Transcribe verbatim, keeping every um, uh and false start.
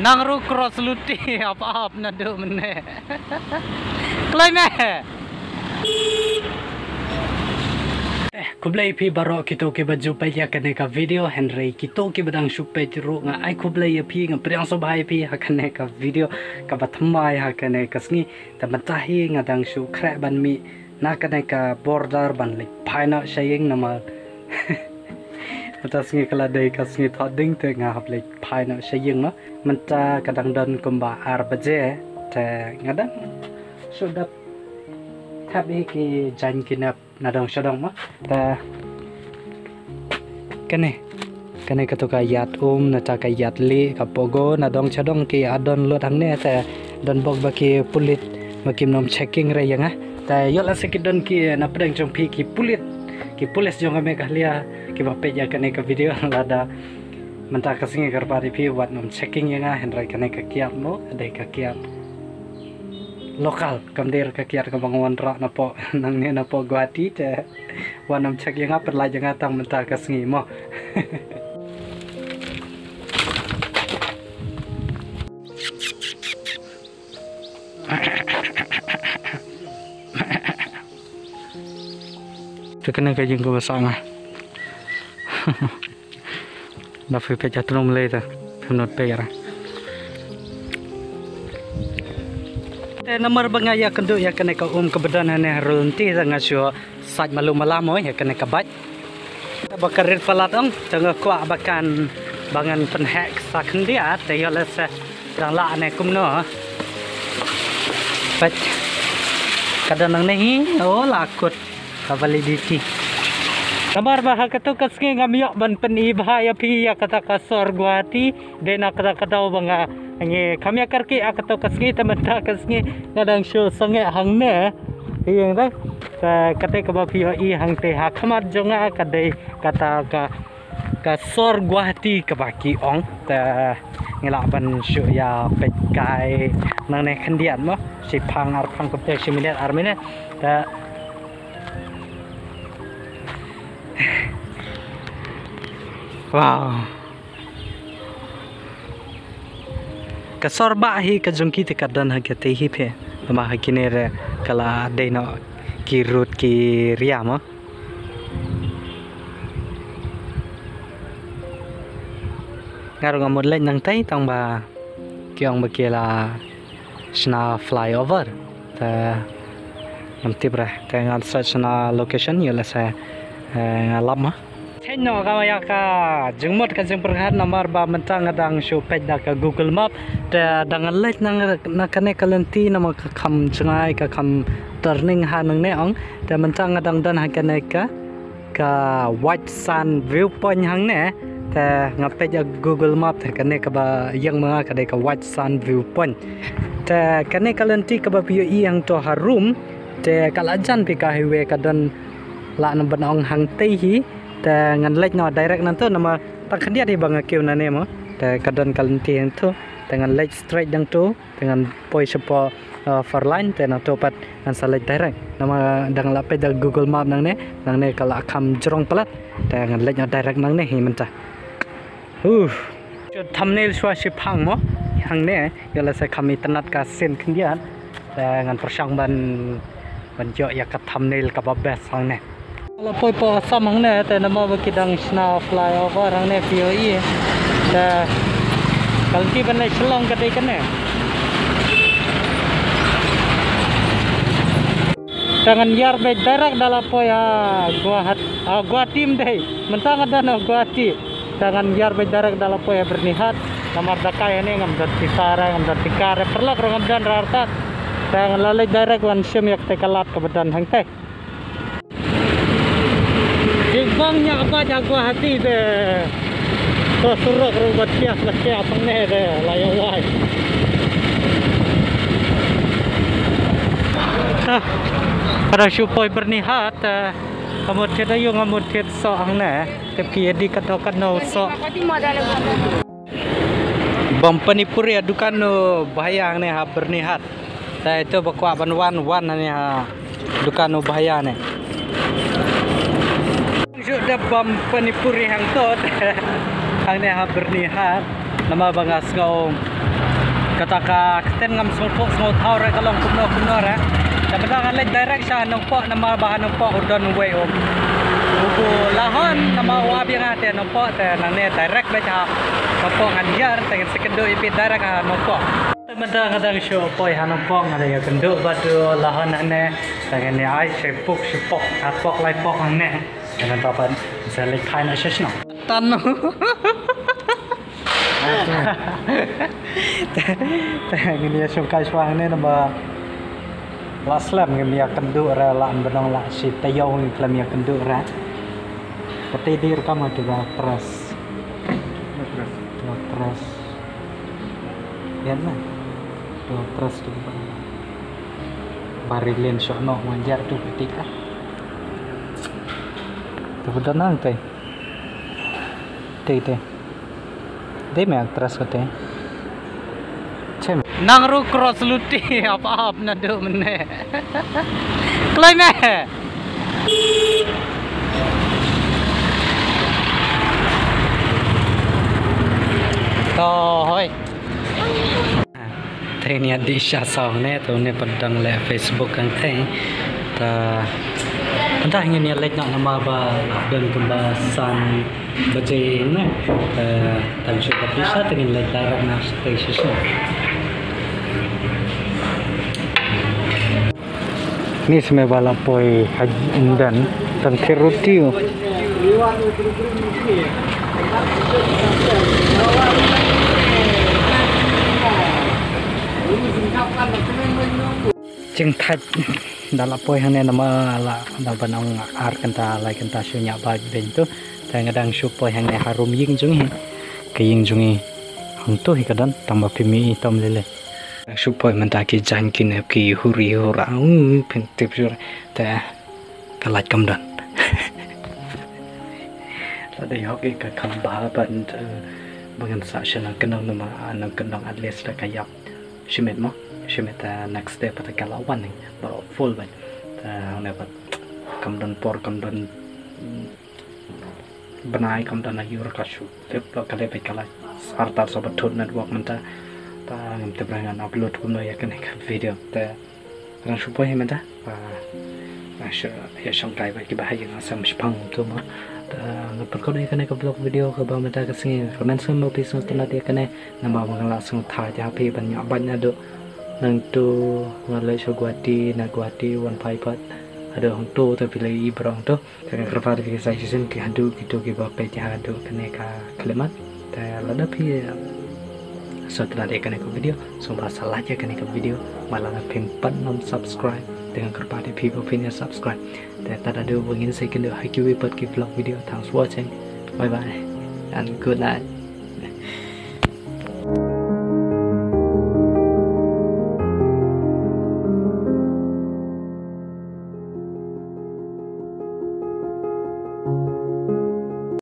Nang ruh cross luti ap ap naduh mynne. Kloi me. Eh, khublei phi baroh kito kiba ju peit ïa kane ka video, hynrei kito kiba dang shu peit ruh nga ai khublei ïa phi, nga pdiang sngewbha ïa phi ha kane ka video kaba thymmai ha kane ka sngi. Te mynta hi nga dang shu khreh ban mih na kane ka border ban leit phai noh sha ïing namar mynta sngi ka la dei ka sngi Thohdieng te nga hap leit phai noh sha ïing ma. Mynta ka dang don kumba ar baje te nga dang shu dap thep ïa ki jaiñ ki nep na dong sha dong ma. Te kane, kane kato ka ïat um, nata ka ïat lieh, ka pogo, na dong sha dong ki ïa don lut hangne te don bok ba ki pulit ba kim nym checking re ïa nga. Te ïoh lehse ki don ki na pdeng jong phi ki pulit, ki pulit jong ka Meghalaya kiba peit ïa kane ka video lada mynta ka sngi kyrpad ïa phi wat nym checking ïa nga, hynrei kane ka kiad mo, ka dei ka kiad local, kam dei ka kiad kaba nga wanrah napoh nangne napoh Guwahati te. Wat nym check ïa nga, pynlait ïa nga tang mynta ka sngi mo. Te kane ka ïing kaba sah nga. Da phi peit ha tnum lei ta, phi not peit ra. Te namar ba nga ïakynduh ïa kane ka um kaba don hane ha rul nti, te nga shu sait malu mala mo ïa kane ka bike. Te ba ka rit palat ong, te nga kwah ba kan, ba ngan pynheh sa khyndiat, te ïoh lehse dang lah ne kumno. Peit. Ka don nangne hi, oh la kut. Ka validity. Namar ba ha kato ka sngi ngam ïoh ban pyni bha ïa phi ïa kata ka sor Guwahati, dei na kata ka daw ba nga ngi kham ïa kyrkieh ha kato ka sngi, te mynta ka sngi nga dang shu sangeh hangne. Ïeng dang. Te kata kaba phi ïohi hangtei ha khmat jong nga ka dei kata ka ka sor Guwahati kaba ki ong, te ngi lah ban shu ïa peit kai nangne khyndiat mo, shi phang ar phang kumta, shi minit ar minit. Te wow. Ka sor bah hi ka jong ki te ka don ha kata hi phi. Namar ha kine re ka la dei noh ki rud ki ria mo. Nga ruh nga mut leit nangtai tang ba ki ong ba ki la shna flyover. Te ngam tip re, te ngan search na location ïoh lehse, eh, nga lap ma. Check noh ka ïa ka jingmut ka jingpyrkhat namar ba mynta nga dang shu peit da ka Google Map, te dang leit na, na kane ka lynti namar ka kham jngai, ka kham turning hangne ong. Te mynta nga dang don ha kane ka, ka White Sand Viewpoint hangne. Te nga peit ha Google Map te kane kaba ïeng ma nga ka dei ka White Sand Viewpoint. Te kane ka lynti kaba phi ïohi hangto harum, te ka la jan phi ka highway, ka don lah na ban ong hangtei hi. Te ngan leit noh direct nangto namar tang khyndiat hi ba nga kiew nangne mo. Te ka don ka lynti hangto, te ngan leit straight nangto. Te ngan poi shapoh, uh, four lane, te nangto pat ngan sa leit direct. Namar dang la peit da Google Map nangne, nangne ka la kham jrong palat. Te ngan leit noh direct nangne hi mynta. Huh. Shu thumbnail shuwa shi phang mo. Hangne, ïoh lehse kham itynnad ka scene khyndiat. Te ngan pyrshang ban, ban ïoh ïa ka thumbnail kaba best hangne. La poi poi Assam hangne, te namar ba ki dang shna flyover hangne phi ïohi. Te ka lynti ban leit Shillong ka dei kane. Te ngan ïar beit direct da la poi ha Guwahati, ha Guwahati ym dei. Mynta nga don ha Guwahati. Te ngan ïar beit direct da la poi ha Byrnihat. Namar da kai hangne ngam don pisa re, ngam don pisa re, paralok ruh ngam don re artat. Te ngan la leit direct ban shim ïa kata ka lad kaba don hangtei. Jingpang ñiah bad ha Guwahati te. To surok ruh ba thiah ba thiah hangne te la ïa wai. Ah, ka dang shu poi Byrnihat, eh, ka mut thied aïu, nga mut thied soh hangne. Te phi ïa dih katno katno soh. Bam pani puri ha dukan u bhaiya hangne ha Byrnihat. Te ito ba kwah ban wan, wan hangne ha dukan u bhaiya ne. Shu dep bam pani puri hangto. Hangne ha Byrnihat. Namar ba nga sngew kata ka ktien ngam sngewthuh sngewthaw re ka long kumno kumno re. Te mynta nga leit direct sha Nongpoh namar ba ha Nongpoh u don uwei um. U bu lahon namar u ap ïa nga te Nongpoh te nangne direct beit ha Nongpoh ngan hiar te ngan sa kynduh ïa phi direct ha Nongpoh. Te mynta nga dang shu poi ha Nongpoh nga dang ïa kynduh bad u lahon hangne. Te ngan ïa ai shipok shipok arpok laipok hangne. Te ngan sa leit phai noh sha shnong. Tan. Te ngin ïa shongkai shuwa hangne namar la slem ngim ïa kynduh re la bnong la shi taïew ngin khlem ïa kynduh re. Kata dei rukom ha te ba tres. Ba tres. Ïa na. Ba tres tu ba. Ba rilin shoh noh manjar tu kata ka. Tu ba nang te. Te te. Dei me actress ko te. Chem. Nang ru cross luti ap ap naduh mynne. Kloi me. To hoi. Te ngin ïa dih sha saw ne, te une pat dang leh Facebook hangtei. Te mynta ngin ïa leit noh namar ba la don kumba san baje ne. Te tang shu pat dih sha te ngin leit direct na station. Ni sime ba la poi ha Indan tang Tiroti. Jingthait da la poi hangne namar la da ban ong ar kynta lai kynta shu ñiah bike beiñ tu. Te nga dang shu poi hangne harum ïing jong ngi. Ka ïing jong ngi hangtu hi ka don tang ba phim i tom lele. Dang shu poi mynta ki jaiñ ki nep ki huri hura u phin tip shu te ka lait kam don. La dei hok i ka kham bha ban ba ngan sa sha nang kyndong namar nang kyndong at least da ka ïap. Shimet mo shimet next day pat ka la wan ni ba full ban. Te ne pat kam don por kam don bnai kam don aïu ka shu lip lo ka lip ka la sartar sa ba thut network mynta. Ta ngam te bra ngan upload kumno ïa kane ka video te ngan shu poi hi mynta. Ba ngan shu ïa shongkai ba ki ba ha ïa nga sam shpang tu ma. Ta ngan pyrkhat ïa kane ka vlog video ka ba mynta ka sngi ka men sam ba phi sngewtynnat ïa kane namar ba nga la sngewthuh ïa phi ban ïa ban ïa do nang tu nga leit sha Guwahati na Guwahati wan phai pat. Ado hangtu te phi leit i brong tu. Te nga kyrpad ïa phi sa shisien ki haduh kitu kiba peit haduh kane ka khyllipmat. Te lada phi sngewtynnat ïa kane ka video sngewbha sa like ïa kane ka video. Ba lada phim pat nym subscribe te nga kyrpad ïa phi ba phin ïa subscribe. Te tad haduh ba ngin sa ïakynduh ha kiwei pat ki vlog video. Thanks for watching. Bye bye and good night.